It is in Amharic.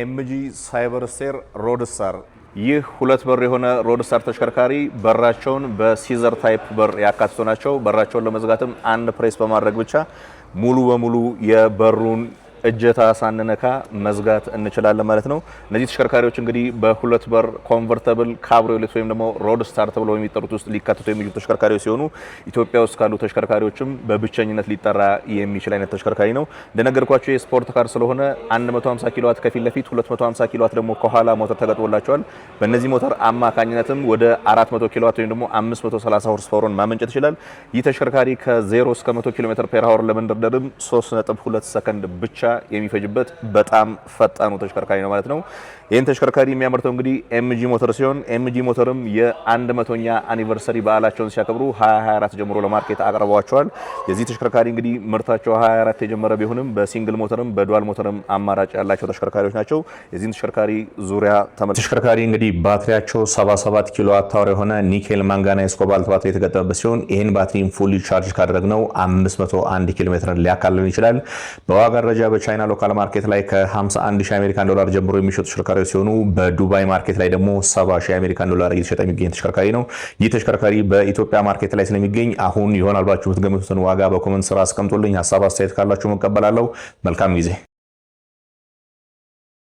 MG Cyberster Roadster። ይህ ሁለት በር የሆነ Roadster ተሽከርካሪ በራቸውን በ scissor type በር ያካትቱ ናቸው። በራቸውን ለመዝጋትም አንድ ፕሬስ በማድረግ ብቻ ሙሉ በሙሉ የበሩን እጀታ ሳንነካ መዝጋት እንችላለን ማለት ነው። እነዚህ ተሽከርካሪዎች እንግዲህ በሁለት በር convertible cabriolet ወይም ደግሞ roadster ተብለው የሚጠሩት ውስጥ ሊካተቱ የሚችሉ ተሽከርካሪዎች ሲሆኑ ኢትዮጵያ ውስጥ ካሉ ተሽከርካሪዎችም በብቸኝነት ሊጠራ የሚችል አይነት ተሽከርካሪ ነው። እንደነገርኳችሁ የ sport car ስለሆነ 150 ኪሎዋት ከፊት ለፊት፣ 250 ኪሎዋት ደግሞ ከኋላ ሞተር ተገጥሞላቸዋል። በእነዚህ ሞተር አማካኝነትም ወደ 400 ኪሎዋት ወይም ደግሞ 530 horse power ን ማመንጨት ይችላል። ይህ ተሽከርካሪ ከ0 እስከ 100 ኪሎ ሜትር per hour ለመንደርደርም 3.2 ሰከንድ ብቻ የሚፈጅበት በጣም ፈጣኑ ተሽከርካሪ ነው ማለት ነው። ይህን ተሽከርካሪ የሚያመርተው እንግዲህ MG ሞተር ሲሆን MG ሞተርም የ100ኛ anniversary በዓላቸውን ሲያከብሩ 2024 ጀምሮ ለ market አቅርበዋቸዋል። የዚህ ተሽከርካሪ እንግዲህ ምርታቸው 24 የጀመረ ቢሆንም በ single ሞተርም በ dual ሞተርም አማራጭ ያላቸው ተሽከርካሪዎች ናቸው። የዚህን ተሽከርካሪ ዙሪያ ተሽከርካሪ እንግዲህ ባትሪያቸው 77 kilowatt hour የሆነ nickel manganese cobalt ባትሪ የተገጠመበት ሲሆን ይህን ባትሪን fully charge ካደረግነው 501 ኪሎ ሜትርን ሊያካልልን ይችላል። በዋጋ ደረጃ በቻይና local market ላይ ከ51 ሺህ አሜሪካን ዶላር ጀምሮ የሚሸጡ ተሽከርካሪዎች ሲሆኑ በዱባይ market ላይ ደግሞ 70 ሺህ አሜሪካን ዶላር እየተሸጠ የሚገኝ ተሽከርካሪ ነው። ይህ ተሽከርካሪ በኢትዮጵያ market ላይ ስለሚገኝ አሁን ይሆናል ብላችሁ የምትገምቱትን ዋጋ በ comment ስር አስቀምጡልኝ። ሀሳብ አስተያየት ካላችሁ እቀበላለሁ። መልካም ጊዜ።